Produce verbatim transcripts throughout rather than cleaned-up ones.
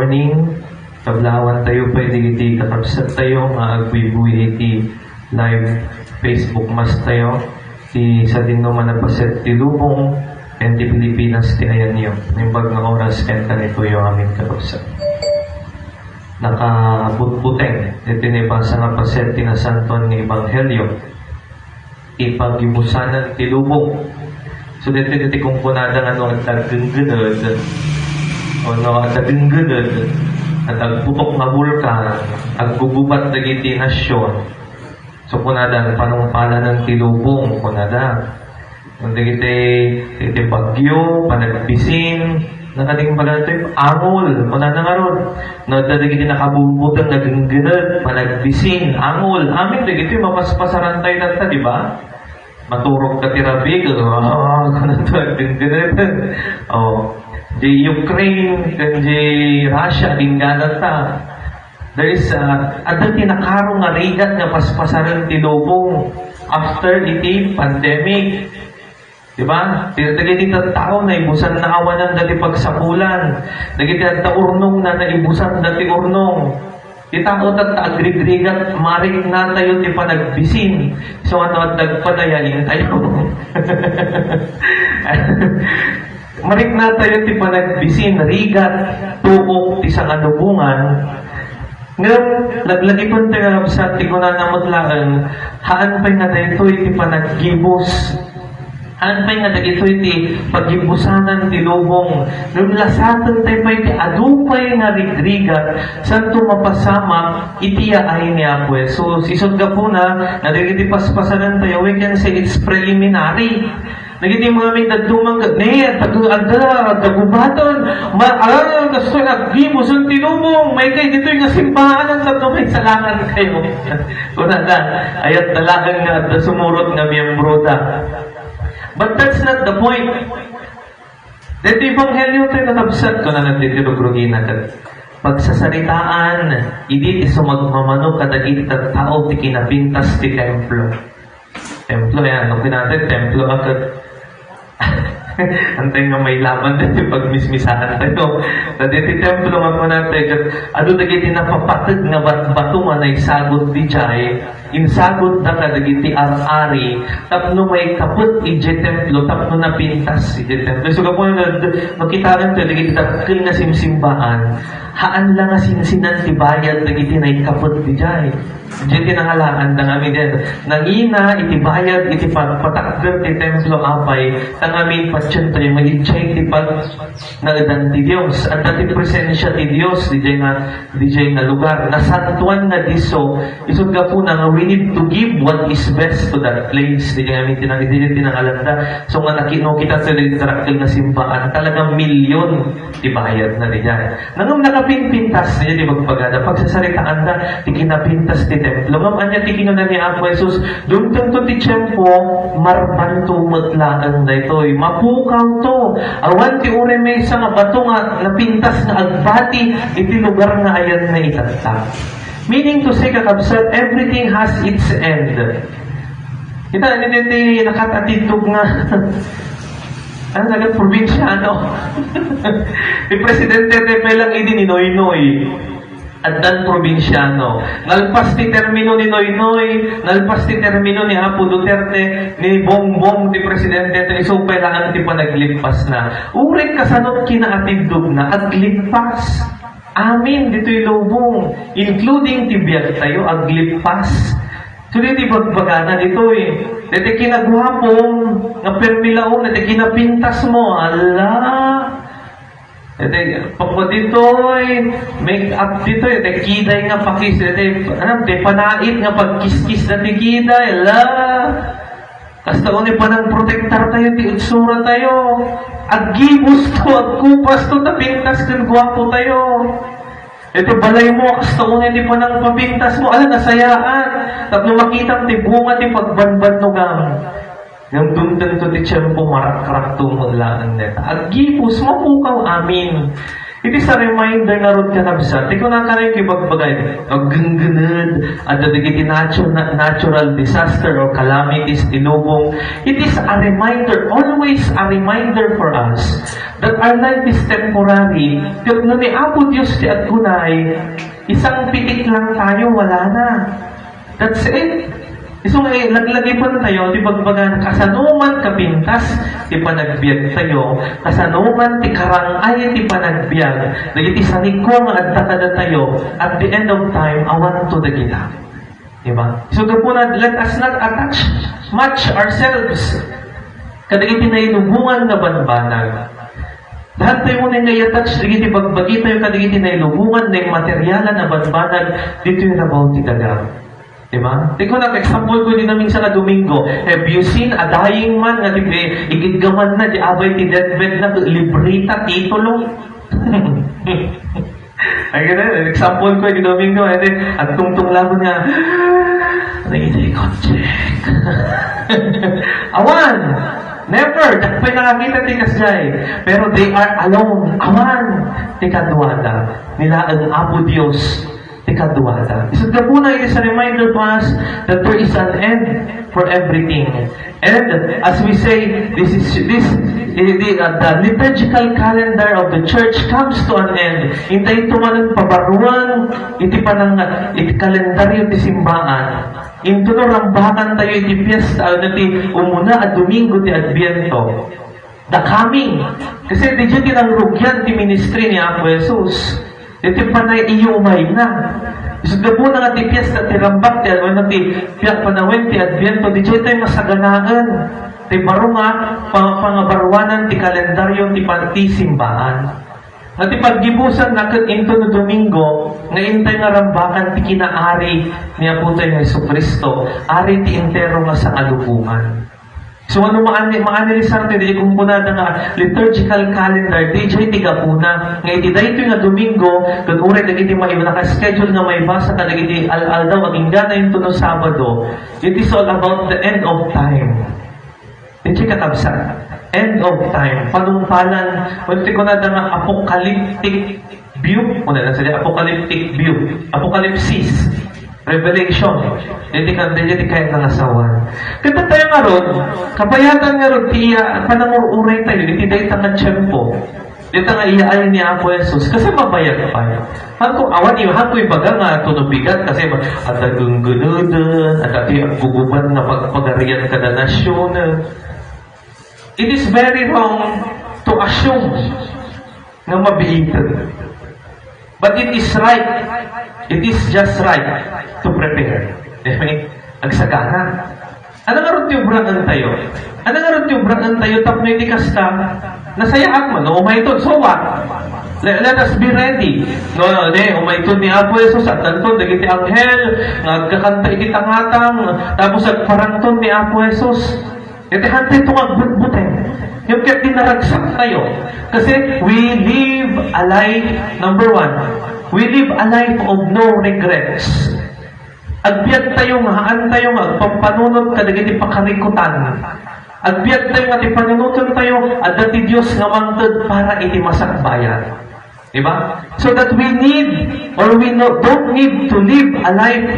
Morning. Kablawan tayo pay dagiti kakabsat tayo nga agbuybuyay iti live Facebook Mass tayo. Ti sadino nga napaset ti lubong, ken ti Pilipinas ti ayanyo. Naimbag nga oras ken kanitoyo amin kakabsat. Nakabutbuteng iti naibasa nga paset ti Nasantoan nga Ebanghelio. Ipaggibusanan ti lubong. So, daytoy ti kunkunada nga no adda genggened, o no adda genggened, adda agputok nga bulkan, aggugubat dagiti nasion. So, kunada, panungpalanen ti lubong, kunada. Kun dagiti, iti bagyo, panagbisin, nakating bagay ito, angol, kunada ngarud. No, adda dagiti nakabutbuteng nga genggened, panagbisin, angol, amin dagiti mapaspasaran tayo tatta, di ba? Maturog ka ti rabii, ah, kunada ito, genggened. Oh, di Ukraine, ken di Russia, dingganan ta. There is, ah, adda ti nakaro nga rigat nga paspasaren ti lubong after iti pandemic. Di ba? Ti, dagiti tattao, naibusan na awanan dati pagsapulan. Dagiti adda urnong na, naibusan dati urnong. Ti tao tatta agrigrigat, marikna tayo ti panagbisin. So, ano, adda agpadayain tayo. Marikna tayo ti panagbisin, rigat, tuok ti sangalubongan. Ngem, laglagipen ti kakabsat ti kunana met laeng, haan pay nga daytoy ti panaggibus. Haan pay nga dagitoy ti paggibusanan ti lubong. Ngem lasaten tayo pay ti adu pay nga rigrigat, santo mapasamak iti yaay ni Apo Jesus. Isut' gapuna, nga dagiti paspasanan tayo, we can say it's preliminary. Dagiti mga amin dadduma nga, ne, tagu-, adda, tagubaton, ma-, ah, kastoy aggibusen ti lubong, maikay ditoy nga simbahan, tapno maisalakan kayo. Kunada, ayat talaga nga adda sumurot nga miyembro da. But that's not the point. Deti ebanghelyo tayo nakabsat, kunana deti rugrugina ket pagsasaritaan, idi ti sumagmamano kadagiti tattao ti kinapintas ti templo. Templo, yan. No kinatay, templo a ket. Antay nga mailaban deti pagmismisaantayo. Dagiti templo nga kunatay ket, adu dagiti napapateg nga batbato nga naisagut didiay, insagutda kadagiti ar-ari, tapno maikapet idiay templo, tapno napintas idiay templo. So, gapu no, no kitaentayo dagiti dakkel nga simsimbaan, haan la nga sinsinan ti bayad dagiti naikapet didiay. Diay ti nangalaantayo nga amin diay. Nangina iti bayad iti pagpatakder ti templo apay, ta ngamin patientayo nga idiay ti pagnaedan ti Dios. Adda ti presensia ti Dios didiay nga, didiay nga lugar. Nasantoan nga disso, isut' gapuna nga we need to give what is best to that place. Diay ngamin ti nang-, diay ti nangalanda. So nga nakino kita sa dakkel nga simbaan, talagang milyon ti bayad na diay. Ngem nakapinpintas diay ti bagbagada, pagsasaritaanda ti kinapintas ti templo. Ngem ania ti kinuna ni Apo Jesus? Dumtengto ti tiempo, marbanto met laeng daytoy. Mapukawto. Awan ti uray maysa nga bato nga napintas nga agbati iti lugar nga ayanna itatta. Meaning to say, kakabsat, everything has its end. Kita, iti, iti, nakat-atidog nga Ano, naging probinsyano? Ti presidente ti pay lang idi ni Noynoy. Addan probinsyano. Nalpas ti termino ni Noynoy, nalpas ti termino ni Apo Duterte, ni Bongbong ti presidente, ti isu pay laeng ti panaglippasna. Uray kasano ti kinaatidogna, aglipas. Amin ditoy lubong, including ti biagtayo, aglipas. So, ditoy bagbagana ditoy. Ditoy kinaguapo nga permi laeng, ditoy kinapintas mo, ala. Ditoy, pagpa ditoy, make up ditoy, ditoy kiday nga pakis, ditoy, ano, ditoy panait nga pagkiskis na ti kiday, ala. Kasta unay panangprotektar tayo ti itsura tayo. Aggibus to, agkupas to, ta pintas ken guapo tayo. Iti balay mo, kasta unay ti panangpapintas mo, ala, nasayaan. Tapno makitam ti bunga ti pagbanbannogam. Ngem dumtengto ti tiempo, marakrakto met laeng dayta. Aggibus, mapukaw amin. It is a reminder ngarud, kakabsat, ti kunakami nga ibagbagay, aggenggened, adda dagiti natu-, na-, natural disaster or calamities ti lubong. It is a reminder, always a reminder for us that our life is temporary. Ket no ni Apo Dios ti agkunay, isang pitik lang tayo, wala na. That's it. Isu nga, eh, laglagipen tayo, ti bagbagan, kasano man kapintas ti panagbiag tayo, kasano man ti karang-ay ti panagbiag, dagiti sanikua nga adda kadatayo, at the end of time, awanto dagita. Di ba? So, gapuna, let us not attach, match ourselves kadagiti nailubongan nga banbanag. Daan tayo unay nga i-attach dagiti bagbagi tayo kadagiti nailubongan, naimaterialan a banbanag ditoy rabaw ti daga. Di ba? Ti kunak, example ko idi naminsan a Domingo, have you seen a dying man nga ti, eh, igidgaman na, di abay ti deathbed na, libreta, titulo? Ay, ganun. Example ko, di Domingo, eh, di, agtungtong laban nga, nagitay ko, check. Awan! Never! Dakpay nakakita ti kasjay. Pero they are alone. Awan! Ti kaduada. Nila ang Apo Dios. Ti kaduada. Isut gapuna, it is a reminder to us that there is an end for everything. And as we say, this is, this, eh, the, uh, the liturgical calendar of the church comes to an end. Intay tumanan pabaruan iti panang, iti kalendaryo ti simbaan. Intono rambakan tayo iti fiesta, ano ti umuna a Domingo ti Adviento. The coming. Kasi didiay ti nangrugian ti ministry ni Apo Jesus. Iti panay iyo umayna. Isut gapuna nga ti fiesta ti rambak ti, ano, ti piak panawen ti Adviento, didiay tayo masaganaen ti baro nga pa-, pangabaruanan ti kalendaryo ti pan-, ti simbaan. Nga ti paggibusan na ket intono Domingo, nga intay nga rambakan ti kinaari ni Apo tayo nga Jesu-Cristo, ari ti entero nga sangkalubongan. So, ano maani, maani ni Sarte, di kumkunada nga liturgical calendar, didiay ti gapuna, nga iti daytoy nga Domingo, ket uray dagiti maiba, naka-schedule nga maibasa kadagiti al-aldaw, agingga na intono Sabado, it is all about the end of time. Didiay, kakabsat, end of time, panungpalan, o ti kunada nga apocalyptic view, kuna na sila, apocalyptic view, apocalypsis, revelation. Didiay kan, didiay ti kayat nga asawan. Ket tayo ngarud, kabayatan ngarud ti, ah, panangur-uray tayo iti dayta nga tiempo. Dayta nga iyaay ni Apo Jesus. Kasi mabayag pay. Hanko, awan, hanko ibaga nga tuno bigat kasi ma-, adda genggeneden, adda ti agguguman nga pagpagarian kada nasionen. It is very wrong to assume nga mabiiten. But it is right. It is just right to prepare. Amen? Agsagana. Ano nga run ti ubraen tayo? Ano nga run ti ubraen tayo tapno iti kasta, nasayaat man, no? Umayton, so what? Let, let us be ready. No, no, ne, umayton ni Apo Jesus, at tanton, dagiti anghel, nga agkakanta iti tangatang, tapos agparangton ni Apo Jesus. Iti hantay to nga agbutbuteng. Yung ket di naragsak tayo. Kasi we live a life, number one, we live a life of no regrets. Agbiag tayo nga haan tayo nga agpampanunot kadagiti pakarikutan. Agbiag tayo nga ti panunoten tayo, adda ti Dios nga mangted para iti masakbayan. Di ba? So that we need, or we no, don't need to live a life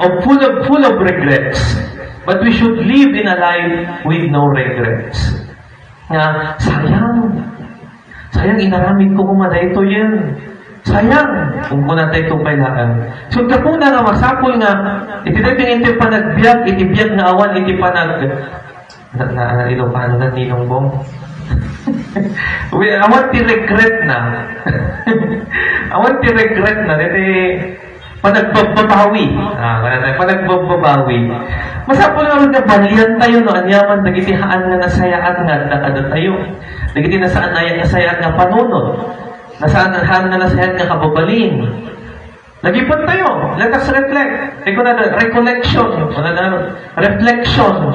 of full of, full of regrets. But we should live in a life with no regrets. Nga, sayang. Sayang, inaramid ko koma daytoyen. Sayang, kung kuna tayo itong kailangan. So, gapuna nga masapul nga, iti daytoy nga iti panagbiag, iti biag nga awan, iti panag-, na, na, na, Ilocano na, Ninong Bong. Wi-, awan ti regret na. Awan ti regret na. Iti, Panagbababawi. Ah, kaya tayo, panagbababawi. Masapul nga nga balian tayo no aniaman dagiti haan nga nasayaat nga adda kadatayo. Dagiti nasaan, nasayaat nga panunot. Nasaan, haan nga nasayaat nga kababalin. Lagipon tayo. Let us reflect. Ay, kuna na, recollection. Kuna na, reflection.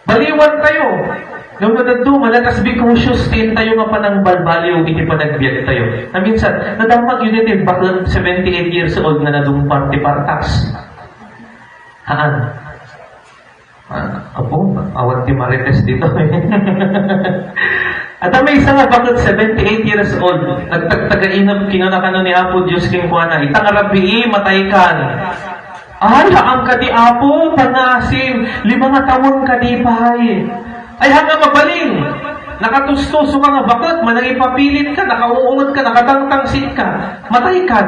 Baliwan tayo. Ngem no dadduma, let us be cautious ti intayo nga panangbalbaliw iti panagbiag tayo. Na minsan, nadamag yun iti baklang seventy-eight years old nga nadungpar ti partas. Haan. Ah, apo, awan ti marites dito. Adda maysa nga baket, seventy-eight years old, nagtagtagainep, kinuna kano ni Apo Dios kenkuana, "Ita nga rabii, mataykan." "Ay, haan kadi, Apo, pangaasim, lima nga tawen kadi pay." "Ay, haan nga mabalin. Nakatustoso ka nga baket, manangipapilit ka, nakauunget ka, nakatangtangsit ka. Mataykan."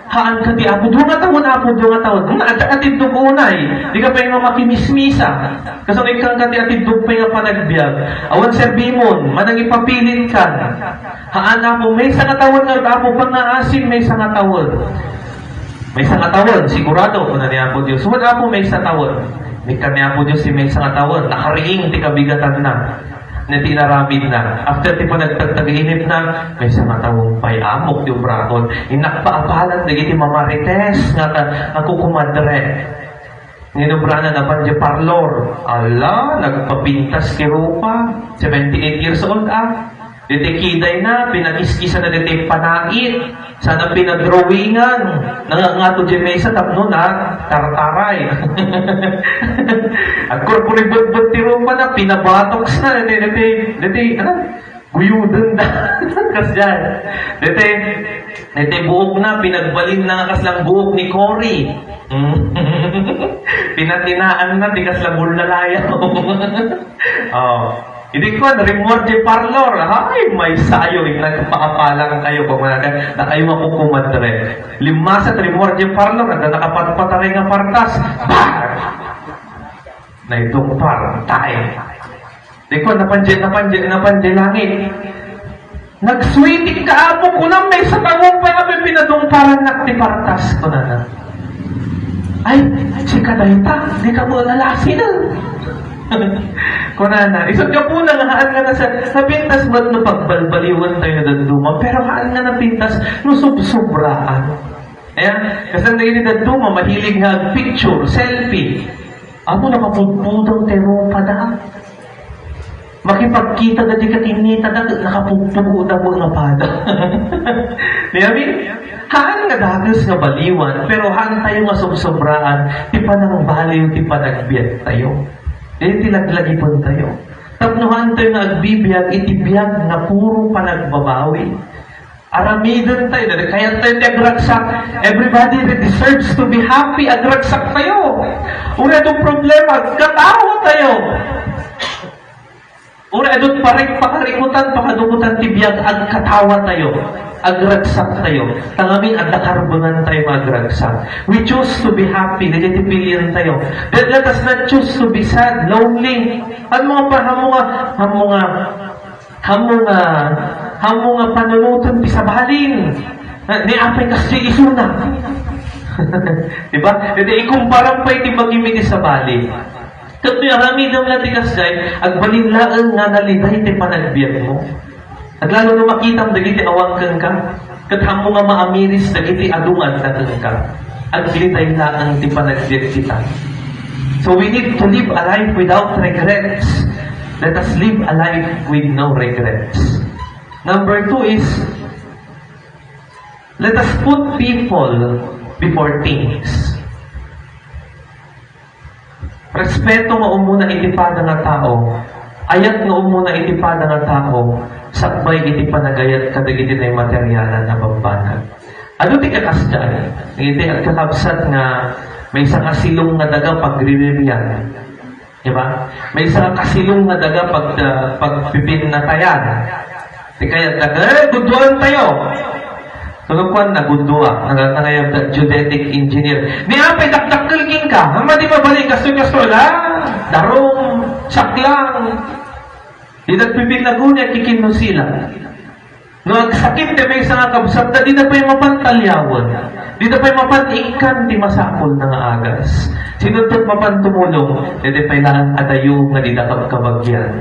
"Haan kadi, Apo, dua nga tawen, Apo, dua nga tawen." Hmm, adda atiddog unay. Di ka pay nga makimismisa. Kasano ikkan kadi atiddog pay nga panagbiag? Awan serbimon, manangipapilit ka. "Haan, Apo, maysa nga tawen nga, Apo, pangaasim, maysa nga tawen." "Maysa nga tawen, sigurado," kuna ni Apo Dios. "Wen, Apo, maysa tawen." Innikkan ni Apo Dios ti maysa nga tawen, nakariing ti kabigatanna. Nia ti inaramidna. After ti panagtagtagainepna, "Maysa nga tawen pay, ammok ti obrakon. Innak paapalan dagiti mamarites nga ka-, nga kukumadre." Ninobrana, napan diay parlor. Ala, nagpapintas ti rupa. Seventy-eight years old, ah. Ditoy kidayna, pinakiskisana ditoy panait. Sana pinadrawingan. Nangangato diay maysa tapno na tartaray. Agkurkuributbut ti rupana, pinabatoksna ditoy, ditoy, ditoy, ano? Guyodenda. Kasdiay. Ditoy, ditoy buokna, pinagbalinna nga kaslang buok ni Cory. Pinatinaanna ti kasla bullalayaw. Oh. Idi kuan, rimmuar diay parlor. Ay, maysayo, innak paapalan kayo, kumana ka, dakayo nga kukumadre. Limmasat, rimmuar diay parlor, adda nakapatpataray nga partas. Bah! Naidungpar, tay. Di ko, napan diay, napan diay, napan diay langit. "Nagsweetik ka, Apo, kunam, maysa tawen pay, Apo, pinadungparannak ti partas," kunana. "Ay, sika dayta, dika met alasinen." Kunana, isut' gapuna nga haan nga nasa-, napintas met no pagbalbaliwen tayo dadduma, pero haan nga napintas no subsobraan. Ayan, kasano dagiti dadduma, mahilig nga agpicture, selfie. Apo, nakapudpudong ti rupada. Makipagkita dagiti kakinnitada, nakapudpudong nga pada. Di amin? Haan nga dagus nga baliwan, pero haan tayo nga sobsobraan ti panangbaliw ti panagbiag tayo. Dagiti laglagipentayo. Tapno haan tayo nga agbibiag iti biag nga puro panagbabawi. Aramiden tayo, dagiti kayat tayo ti agragsak. Everybody deserves to be happy, agragsak tayo. Uray adu problema, agkatawa tayo. Uray adu parik-, pakarikutan, pakadukutan ti biag, agkatawa tayo. Agragsak tayo. Tangamin, adda karbengan tayo nga agragsak. We choose to be happy. Dagiti pilian tayo. Let, let us not choose to be sad, lonely. Ano nga pa, amo nga, amo nga, Amo nga, amo nga panunoten ti sabali. Ni apay kasdi isuna. Di ba? Dagiti ikumparam pay ti bagim iti sabali. Ket no aramidem la ti kasdiay, agbalin laeng nga naliday ti panagbiagmo. Aglalo no makitam dagiti awan kenka. Ket ammo nga maamiris dagiti adu nga adda kenka. Agliday laeng ti panagbiag kita. So we need to live a life without regrets. Let us live a life with no regrets. Number two is, let us put people before things. Respeto nga umuna iti pada nga tao, ayat nga umuna iti pada nga tao, sakbay iti panagayat kadagiti naimaterialan a bambanag. Adu ti kakasdiay, iti agkakabsat nga maysa nga silong nga daga pagriririan. Di ba? Maysa nga kasilong nga daga pag, ah, pagpipinnatayan. Ti kayat da, "Eh, gudduan tayo." Kuno kuan na, "Guddua." Nag-, nangayab da, geodetic engineer. Ni apay dakdakkel kenka. Madi mabalin, kastoy, kastoy, ala, darum, saklang. Di nagpipinnago niya, kikinno sila. No agsakit ti maysa nga kabsat da, dida pay mapan talyawen. Dida pay mapan ikkan ti masapul na nga agas. Sino ti mapan tumulong? Dida pay laeng adayo nga dida kabkabagyan.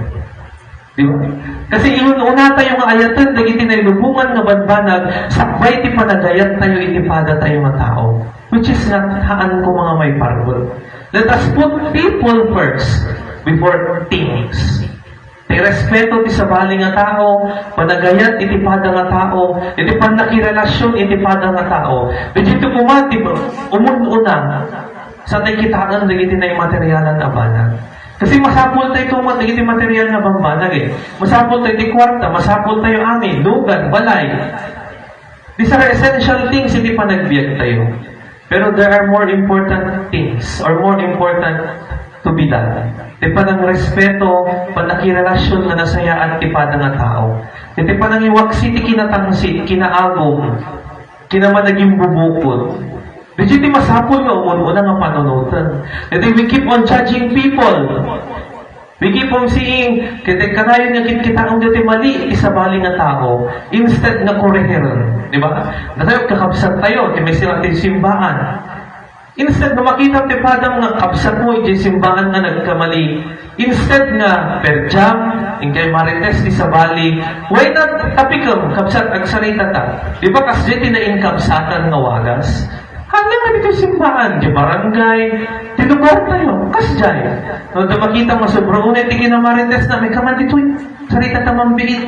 Di ba? Kasi inun-una tayo nga ayaten dagiti nailubongan nga banbanag, sakbay ti panagayat tayo iti pada tayo nga tao. Which is not, haan ko nga maiparbeng. Let us put people first before things. Ti respeto ti sabali nga tao, panagayat iti pada nga tao, iti pannakirelasion iti pada nga tao. Dagitoy koma ti umun-una, sa tay kitaen dagiti naimaterialan a banag. Kasi masapul tayo tumat dagiti material nga bambanag eh. Masapul tayo ti kwarta, masapul tayo amin, lugar, balay. These are essential things iti panagbiag tayo. Pero there are more important things or more important to be done. Ti panangrespeto, panakirelasyun nga nasayaat ti pada nga tao. Iti panangiwaksi ti kinatangsit, kinaagum, kinamanagimbubukod. Dagiti masapul nga umun-una nga panunoten. Dagiti we keep on judging people. We keep on seeing, kiti kanayon nga kitkitaen dagiti mali, iti sabali nga tao, instead nga koreheren. Di ba? Datayo, kakabsat tayo, ti may sila ti simbaan. Instead nga makita ti padam nga kabsat mo, iti simbaan nga nagkamali, instead nga perjam, inkay marites ti sabali, why not tapikem, kabsat, agsarita ta? Di ba, kasdiay ti nainkabsatan nga wagas? Handa nga dito simbaan, di barangay, di lugar tayo, kasdiay. No, da makita nga sobra unay ti kinamarites na, may kaman dito, sarita ta mambiit.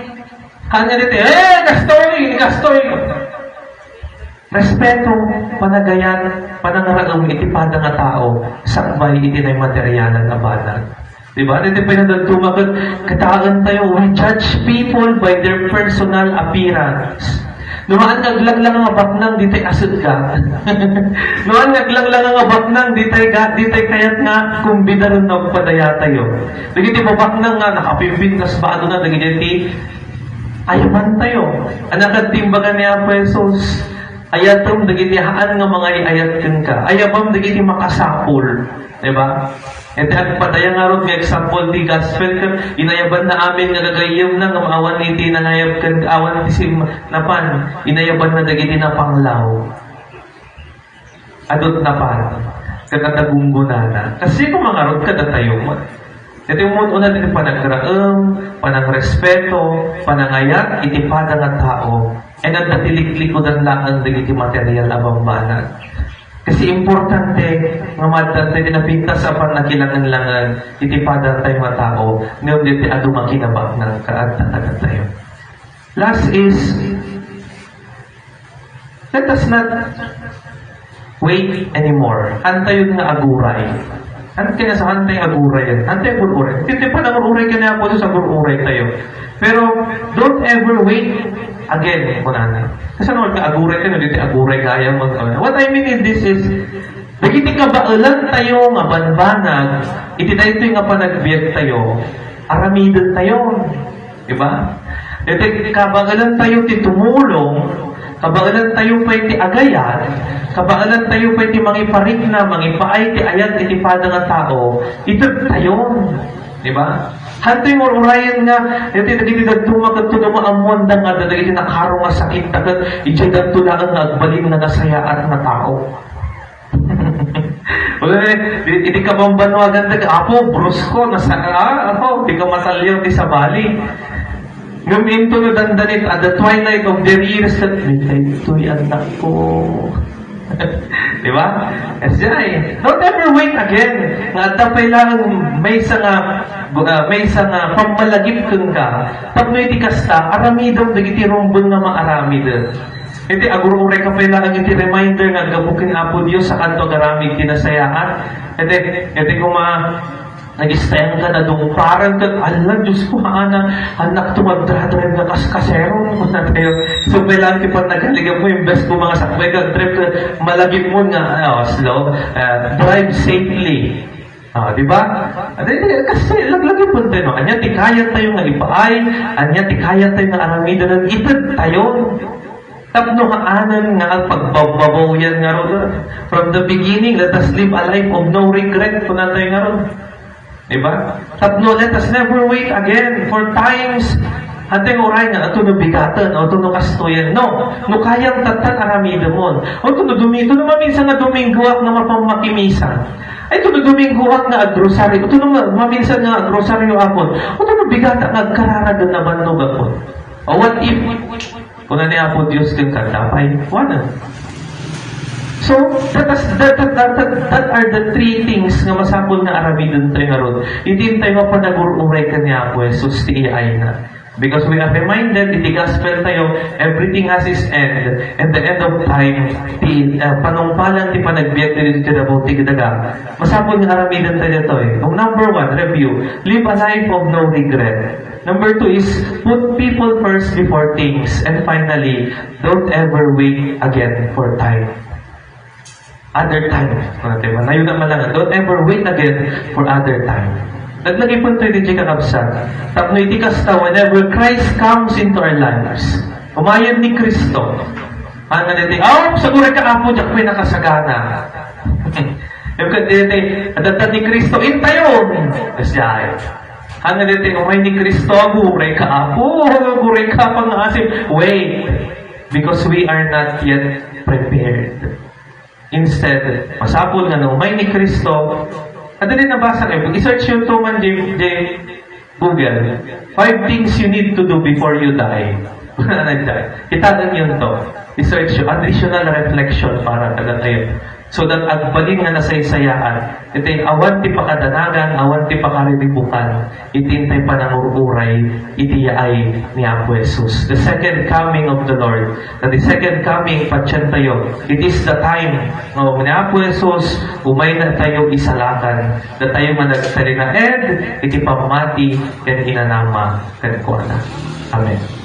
Handa dito, eh, kastoy, kastoy. Respeto, panagayat, panangaraem iti pada nga tao, sakbay iti naimaterialan a banag. Di ba? Dito pinadagtuma ket kitaen tayo, we judge people by their personal appearance. No, haan nga aglanglang nga baknang, di tayo asut ka. No, haan nga aglanglang nga baknang, di tayo ga-, di tayo kayat nga kumbidaren no agpadaya tayo. Dagiti babaknang nga nakapimpintas ba, ano na, dagiti ayaban tayo. Ania ket ti imbaga ni Apo Jesus, ayatem dagiti haan nga mangay-ayat kenka. Ayabam dagiti makasapul. Di ba? Iti agpadaya ngarud nga example ti gospel, ket inayabanna amin nga gagayyemna nga maawan iti nangayab ken awan ti sim-, napan, inayabanna dagiti napanglaw. Adut napan, ket adda gunggonana. Kasino nga ngarud kadatayo met? Iti ummun-una ti panagraem, panangrespeto, panangayat iti pada nga tao, ay nagdatiliklikkudan laeng dagiti material a bambanag. Kasi importante nga maadda tayo ti napintas a pannakilangenlangan iti pada tayo nga tao, ngem diti adu nga kinabaknang kaadda kadatayo. Last is, let us not wait anymore. Antayon nga aguray. An-, kaya sa antay aguray. Antay aguray. Hindi pa nang aguray ka na po sa aguray tayo. Pero don't ever wait again, kunana. Kasi ano ka aguray ka, hindi aguray kaya mo. What I mean in this is, dagiti kabaelan tayo nga banbanag, iti daytoy nga panagbiag tayo, aramiden tayo. Di ba? Iti kabaelan tayo ti tumulong, kabaelan tayo pay ti agayat, kabaelan tayo pay ti mangiparikna, mangipaay ti ayat iti pada nga tao, ited tayo. Di ba? Hantoy mururayan nga, iti dagiti dadduma ket tudo nga ammoanda nga adda dagiti nakaro nga sakit, ta ket idiay dadto laeng nga agbalin nga nasayaat nga tao. Wala na, di, di ka mambanwagan, "Apo, brusko, nasa-, ah, apo, di ka matalyaw ti sabali." Ngem into no dandanit at the twilight of their years, ket, "May daytoy, anak ko." Di ba? Kasi ay, don't ever wait again. Nga adda pay laeng maysa nga, ah, maysa nga pammalagip kenka. Tapno iti kasta, aramidem dagiti rumbeng nga maaramid. Iti agur-uray ka pay laeng iti reminder nga aggapu ken Apo Dios a kanto agaramid ti nasayaat. Iti, iti kuma, nagistayang ka, nadungparan ka, "Ala, Dios ko, haana, anak to, magdra-drive nga kaskasero," kuna tayo. So, pay laeng ti pannakaligam mo, imbes ko mga sakbay ka, trip ka, malagip mo nga, ah, slow, ah, drive safely. Ah, di ba? Adi, di, kasi laglagipon tayo, no? Ania ti kayat tayo nga ipaay, ania ti kayat tayo nga aramiden, ited tayo. Tapno haanen nga agpagbabbabaw yan nga ron. From the beginning, let us live a life of no regret, kuna tayo nga ron. Di ba? Tapno, let us never wait again for times. Hantay nga uray nga, ato no bigaten, ato no kastoyen. No, no kayam tattan aramidemon. Ato no Domingo, no maminsan nga Domingoak nga mapammakimisa. Ay, ato no Domingoak nga agrosaryo. Ato no ma-, maminsan nga agrosaryo akon. Ato no bigata nga agkararagen a bannog akon. O, what if? Kuna ni Apo Dios kenka, "Apay, wana." So, that is, that, that, that, that, that are the three things nga masapul nga aramiden tayo ngarud. Iti intay nga panagur-uray ken ni Apo Jesus ti iyaayna. Because we are reminded, iti gospel tayo, everything has its end, and the end of time ti, ah, panungpalan ti panagbiag ditoy ti rabaw ti daga, masapul nga aramiden tayo ditoy. Kung number one, review, live a life of no regret. Number two is put people first before things. And finally, don't ever wait again for time. Other time. Ano tayo? Manayo na malangan. Don't ever wait again for other time. Naglagipon tayo di kakabsat. Tapno iti kasta, whenever Christ comes into our lives, umayon ni Kristo. Ano dito? Oh, saguray ka, Apo, diak pay nakasagana. Yung ka dito, adatan ni Kristo, intayon. Kasi ay. Ano dito, umay ni Kristo, aguray ka, Apo, aguray ka, pangasip. Wait. Because we are not yet prepared. Instead, masapul nga no umay ni Kristo, adda din nabasa kayo. I-search yun to man, J, J, Google. Five things you need to do before you die. Wala na dyan. Kitaan yun to. I-search yun. Additional reflection para kada tayo. So that agbalin nga nasaysayaan. Iti awan ti pakadanagan, awan ti pakariribukan. Iti intay panangur-uray, iti yaay ni Apo Jesus. The second coming of the Lord. That the second coming, patyan tayo. It is the time. No, ni Apo Jesus, umay na tayo isalakan. Da tayo nga nagtalinaed, iti pammati, ken inanama, ken kuana. Amen.